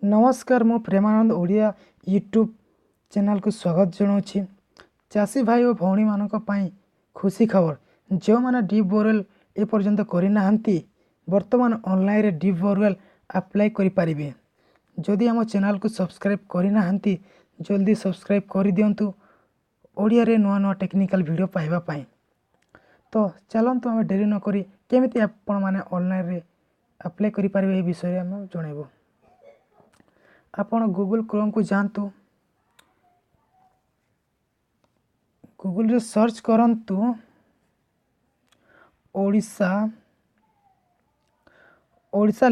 ନମସ୍କାର, ମୁଁ ପ୍ରେମାନନ୍ଦ ଓଡ଼ିଆ ୟୁଟ୍ୟୁବ୍ ଚ୍ୟାନେଲକୁ ସ୍ୱାଗତ ଜଣାଉଛି। ଚାଷୀ ଭାଇ ଓ ଭଉଣୀମାନଙ୍କ ପାଇଁ ଖୁସି ଖବର, ଯେଉଁମାନେ ଡିପ୍ ବୋରୱେଲ୍ ଏପର୍ଯ୍ୟନ୍ତ କରିନାହାନ୍ତି, ବର୍ତ୍ତମାନ ଅନଲାଇନ୍ରେ ଡିପ୍ ବୋରୱେଲ୍ ଆପ୍ଲାଏ କରିପାରିବେ। ଯଦି ଆମ ଚ୍ୟାନେଲକୁ ସବସ୍କ୍ରାଇବ୍ କରିନାହାନ୍ତି, ଜଲ୍ଦି ସବସ୍କ୍ରାଇବ୍ କରିଦିଅନ୍ତୁ ଓଡ଼ିଆରେ ନୂଆ ନୂଆ ଟେକ୍ନିକାଲ୍ ଭିଡ଼ିଓ ପାଇବା ପାଇଁ। ତ ଚାଲନ୍ତୁ, ଆମେ ଡେରି ନକରି କେମିତି ଆପଣମାନେ ଅନଲାଇନ୍ରେ ଆପ୍ଲାଏ କରିପାରିବେ, ଏ ବିଷୟରେ ଆମେ ଜଣାଇବୁ। ଆପଣ ଗୁଗୁଲ୍ କ୍ରୋମ୍କୁ ଯାଆନ୍ତୁ, ଗୁଗୁଲ୍ରେ ସର୍ଚ୍ଚ କରନ୍ତୁ ଓଡ଼ିଶା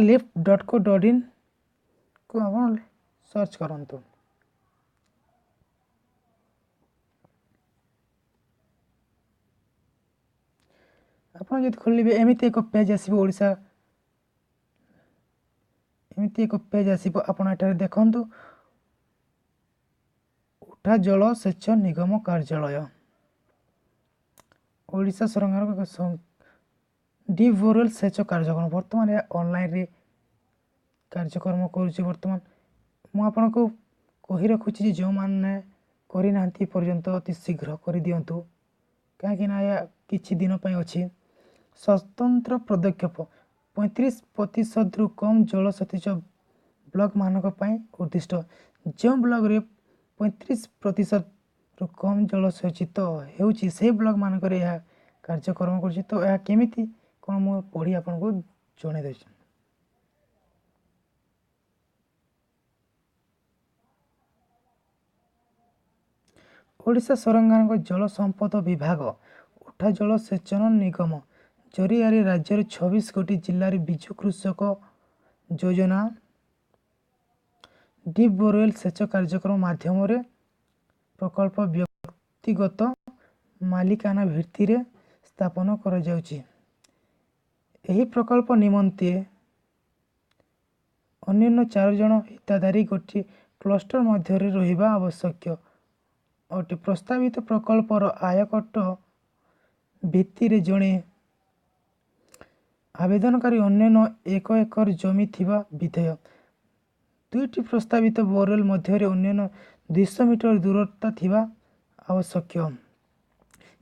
ଲିଫ୍ଟ ଡଟ୍ କୋ ଡଟ୍ ଇନ୍କୁ ଆପଣ ସର୍ଚ୍ଚ କରନ୍ତୁ। ଆପଣ ଯଦି ଖୋଲିବେ, ଏମିତି ଏକ ପେଜ୍ ଆସିବ। ଓଡ଼ିଶା ଏମିତି ଏକ ପେଜ୍ ଆସିବ। ଆପଣ ଏଠାରେ ଦେଖନ୍ତୁ, ଉଠା ଜଳ ସେଚ ନିଗମ କାର୍ଯ୍ୟାଳୟ, ଓଡ଼ିଶା ସରକାରଙ୍କ ଡିପ୍ ବୋରୱେଲ୍ ସେଚ କାର୍ଯ୍ୟକ୍ରମ। ବର୍ତ୍ତମାନ ଏହା ଅନଲାଇନ୍ରେ କାର୍ଯ୍ୟକ୍ରମ କରୁଛି। ବର୍ତ୍ତମାନ ମୁଁ ଆପଣଙ୍କୁ କହି ରଖୁଛି ଯେ ଯେଉଁମାନେ କରିନାହାନ୍ତି ପର୍ଯ୍ୟନ୍ତ, ଅତି ଶୀଘ୍ର କରିଦିଅନ୍ତୁ, କାହିଁକିନା ଏହା କିଛି ଦିନ ପାଇଁ ଅଛି। ସ୍ୱତନ୍ତ୍ର ପଦକ୍ଷେପ, 35 ପ୍ରତିଶତରୁ କମ୍ ଜଳସେଚିତ ବ୍ଲକମାନଙ୍କ ପାଇଁ ଉଦ୍ଦିଷ୍ଟ। ଯେଉଁ ବ୍ଲକରେ 35 ପ୍ରତିଶତରୁ କମ୍ ଜଳସେଚିତ ହେଉଛି, ସେହି ବ୍ଲକମାନଙ୍କରେ ଏହା କାର୍ଯ୍ୟକ୍ରମ କରୁଛି। ତ ଏହା କେମିତି କ'ଣ, ମୁଁ ପଢ଼ି ଆପଣଙ୍କୁ ଜଣାଇ ଦେଉଛି। ଓଡ଼ିଶା ସରକାରଙ୍କ ଜଳ ସମ୍ପଦ ବିଭାଗ ଉଠା ଜଳସେଚନ ନିଗମ ଜରିଆରେ ରାଜ୍ୟର 26 ଗୋଟି ଜିଲ୍ଲାରେ ବିଜୁ କୃଷକ ଯୋଜନା ଡିପ୍ ବୋରୱେଲ୍ ସେଚ କାର୍ଯ୍ୟକ୍ରମ ମାଧ୍ୟମରେ ପ୍ରକଳ୍ପ ବ୍ୟକ୍ତିଗତ ମାଲିକାନା ଭିତ୍ତିରେ ସ୍ଥାପନ କରାଯାଉଛି। ଏହି ପ୍ରକଳ୍ପ ନିମନ୍ତେ ଅନ୍ୟୁନ ଚାରି ଜଣ ହିତାଧିକାରୀ ଗୋଟିଏ କ୍ଲଷ୍ଟର ମଧ୍ୟରେ ରହିବା ଆବଶ୍ୟକ ଅଟେ। ପ୍ରସ୍ତାବିତ ପ୍ରକଳ୍ପର ଆୟକଟ ଭିତ୍ତିରେ ଜଣେ ଆବେଦନକାରୀ ଅନ୍ୟୁନ 1 ଏକର ଜମି ଥିବା ବିଧେୟ। ଦୁଇଟି ପ୍ରସ୍ତାବିତ ବୋରୱେଲ୍ ମଧ୍ୟରେ ଅନ୍ୟୁନ 200 ମିଟର ଦୂରତା ଥିବା ଆବଶ୍ୟକ।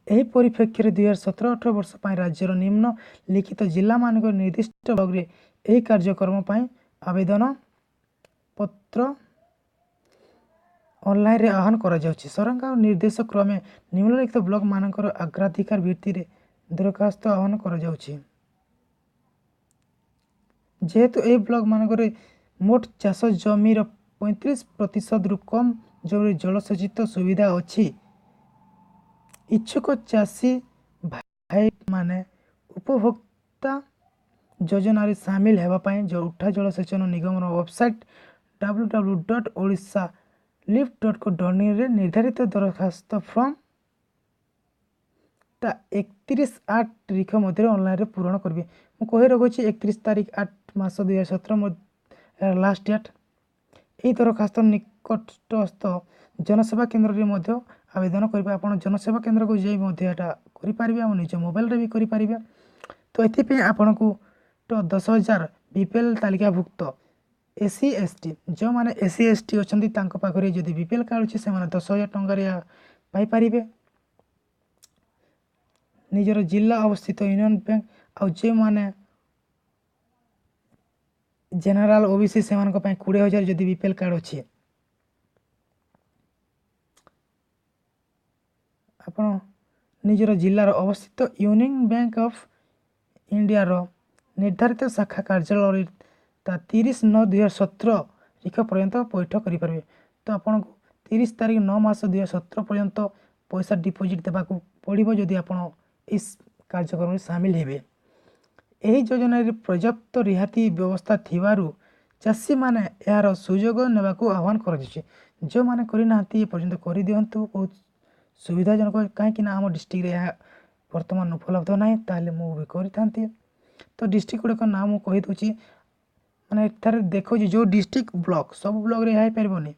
ଏହି ପରିପ୍ରେକ୍ଷୀରେ 2017-18 ବର୍ଷ ପାଇଁ ରାଜ୍ୟର ନିମ୍ନ ଲିଖିତ ଜିଲ୍ଲାମାନଙ୍କ ନିର୍ଦ୍ଦିଷ୍ଟ ବ୍ଲକରେ ଏହି କାର୍ଯ୍ୟକ୍ରମ ପାଇଁ ଆବେଦନ ପତ୍ର ଅନଲାଇନରେ ଆହ୍ୱାନ କରାଯାଉଛି। ସରକାରଙ୍କ ନିର୍ଦ୍ଦେଶ କ୍ରମେ ନିମ୍ନଲିଖିତ ବ୍ଲକମାନଙ୍କର ଅଗ୍ରାଧିକାର ଭିତ୍ତିରେ ଦରଖାସ୍ତ ଆହ୍ୱାନ କରାଯାଉଛି। ଯେହେତୁ ଏହି ବ୍ଲକମାନଙ୍କରେ ମୋଟ ଚାଷ ଜମିର 35 ପ୍ରତିଶତରୁ କମ୍ ଜମିରେ ଜଳସେଚିତ ସୁବିଧା ଅଛି, ଇଚ୍ଛୁକ ଚାଷୀ ଭାଇମାନେ ଉପଭୋକ୍ତା ଯୋଜନାରେ ସାମିଲ ହେବା ପାଇଁ ଉଠା ଜଳସେଚନ ନିଗମର ୱେବସାଇଟ୍ www.odishalift.co.inରେ ନିର୍ଦ୍ଧାରିତ ଦରଖାସ୍ତ ଫର୍ମ ଟା 31/8 ତାରିଖ ମଧ୍ୟରେ ଅନଲାଇନରେ ପୂରଣ କରିବେ। ମୁଁ କହି ରଖୁଛି, 31 ତାରିଖ 8 ମାସ 2017 ଲାଷ୍ଟ ଡେଟ୍। ଏହି ଦରଖାସ୍ତ ନିକଟସ୍ଥ ଜନସେବା କେନ୍ଦ୍ରରେ ମଧ୍ୟ ଆବେଦନ କରିବେ। ଆପଣ ଜନସେବା କେନ୍ଦ୍ରକୁ ଯାଇ ମଧ୍ୟ ଏଇଟା କରିପାରିବେ ଆଉ ନିଜ ମୋବାଇଲରେ ବି କରିପାରିବେ। ତ ଏଥିପାଇଁ ଆପଣଙ୍କୁ ତ 10,000 ବିପିଏଲ୍ ତାଲିକାଭୁକ୍ତ ଏସ୍ ସି, ଏସ୍ ଟି, ଯେଉଁମାନେ ଏସ୍ ସି, ଏସ୍ ଟି ଅଛନ୍ତି, ତାଙ୍କ ପାଖରେ ଯଦି ବିପିଏଲ୍ କାର୍ଡ଼ ଅଛି, ସେମାନେ 10,000 ଟଙ୍କାରେ ଏହା ପାଇପାରିବେ ନିଜର ଜିଲ୍ଲା ଅବସ୍ଥିତ ୟୁନିୟନ୍ ବ୍ୟାଙ୍କ। ଆଉ ଯେଉଁମାନେ ଜେନେରାଲ, ଓବିସି, ସେମାନଙ୍କ ପାଇଁ 20,000, ଯଦି ବିପିଏଲ୍ କାର୍ଡ଼ ଅଛି। ଆପଣ ନିଜର ଜିଲ୍ଲାର ଅବସ୍ଥିତ ୟୁନିୟନ୍ ବ୍ୟାଙ୍କ ଅଫ୍ ଇଣ୍ଡିଆର ନିର୍ଦ୍ଧାରିତ ଶାଖା କାର୍ଯ୍ୟାଳୟରେ ତା 30/9/2017 ତାରିଖ ପର୍ଯ୍ୟନ୍ତ ପଇଠ କରିପାରିବେ। ତ ଆପଣଙ୍କୁ 30 ତାରିଖ 9 ମାସ 2017 ପର୍ଯ୍ୟନ୍ତ ପଇସା ଡିପୋଜିଟ୍ ଦେବାକୁ ପଡ଼ିବ, ଯଦି ଆପଣ ଏହି କାର୍ଯ୍ୟକ୍ରମରେ ସାମିଲ ହେବେ। ଏହି ଯୋଜନାରେ ପର୍ଯ୍ୟାପ୍ତ ରିହାତି ବ୍ୟବସ୍ଥା ଥିବାରୁ ଚାଷୀମାନେ ଏହାର ସୁଯୋଗ ନେବାକୁ ଆହ୍ୱାନ କରାଯାଉଛି। ଯେଉଁମାନେ କରିନାହାନ୍ତି ଏପର୍ଯ୍ୟନ୍ତ, କରିଦିଅନ୍ତୁ, ବହୁତ ସୁବିଧାଜନକ। କାହିଁକି ନା ଆମ ଡିଷ୍ଟ୍ରିକ୍ଟରେ ଏହା ବର୍ତ୍ତମାନ ଉପଲବ୍ଧ ନାହିଁ, ତାହେଲେ ମୁଁ ବି କରିଥାନ୍ତି। ତ ଡିଷ୍ଟ୍ରିକ୍ଟ ଗୁଡ଼ିକ ନାଁ ମୁଁ କହିଦେଉଛି, ମାନେ ଏଠାରେ ଦେଖାଉଛି ଯେଉଁ ଡିଷ୍ଟ୍ରିକ୍ଟ, ବ୍ଲକ୍, ସବୁ ବ୍ଲକ୍ରେ ଏହା ହେଇପାରିବନି।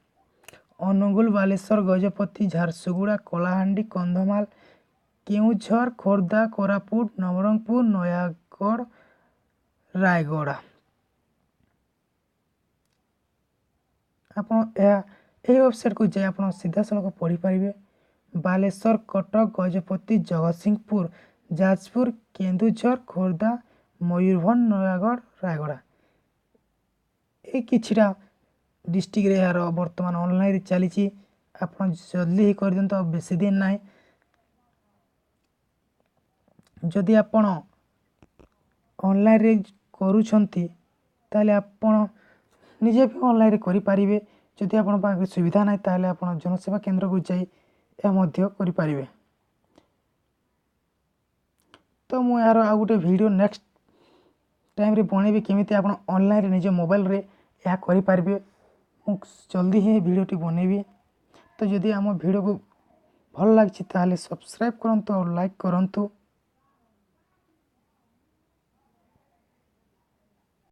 ଅନୁଗୁଳ, ବାଲେଶ୍ୱର, ଗଜପତି, ଝାରସୁଗୁଡ଼ା, କଳାହାଣ୍ଡି, କନ୍ଧମାଳ, କେଉଁଝର, ଖୋର୍ଦ୍ଧା, କୋରାପୁଟ, ନବରଙ୍ଗପୁର, ନୟାଗଡ଼, ରାୟଗଡ଼ା। ଆପଣ ଏହା ଏହି ୱେବସାଇଟ୍କୁ ଯାଇ ଆପଣ ସିଧାସଳଖ ପଢ଼ିପାରିବେ। ବାଲେଶ୍ୱର, କଟକ, ଗଜପତି, ଜଗତସିଂହପୁର, ଯାଜପୁର, କେନ୍ଦୁଝର, ଖୋର୍ଦ୍ଧା, ମୟୂରଭଞ୍ଜ, ନୟାଗଡ଼, ରାୟଗଡ଼ା, ଏଇ କିଛିଟା ଡିଷ୍ଟ୍ରିକ୍ଟରେ ଏହାର ବର୍ତ୍ତମାନ ଅନଲାଇନ୍ରେ ଚାଲିଛି। ଆପଣ ଜଲ୍ଦି ହିଁ କରିଦିଅନ୍ତୁ, ଆଉ ବେଶୀ ଦିନ ନାହିଁ। ଯଦି ଆପଣ ଅନଲାଇନ୍ରେ କରୁଛନ୍ତି, ତାହେଲେ ଆପଣ ନିଜେ ବି ଅନଲାଇନ୍ରେ କରିପାରିବେ। ଯଦି ଆପଣଙ୍କ ପାଖରେ ସୁବିଧା ନାହିଁ, ତାହେଲେ ଆପଣ ଜନସେବା କେନ୍ଦ୍ରକୁ ଯାଇ ଏହା ମଧ୍ୟ କରିପାରିବେ। ତ ମୁଁ ଏହାର ଆଉ ଗୋଟେ ଭିଡ଼ିଓ ନେକ୍ସଟ ଟାଇମ୍ରେ ବନେଇବି, କେମିତି ଆପଣ ଅନଲାଇନ୍ରେ ନିଜ ମୋବାଇଲରେ ଏହା କରିପାରିବେ। ମୁଁ ଜଲ୍ଦି ହିଁ ଭିଡ଼ିଓଟି ବନେଇବି। ତ ଯଦି ଆମ ଭିଡ଼ିଓକୁ ଭଲ ଲାଗିଛି, ତାହେଲେ ସବସ୍କ୍ରାଇବ୍ କରନ୍ତୁ ଆଉ ଲାଇକ୍ କରନ୍ତୁ।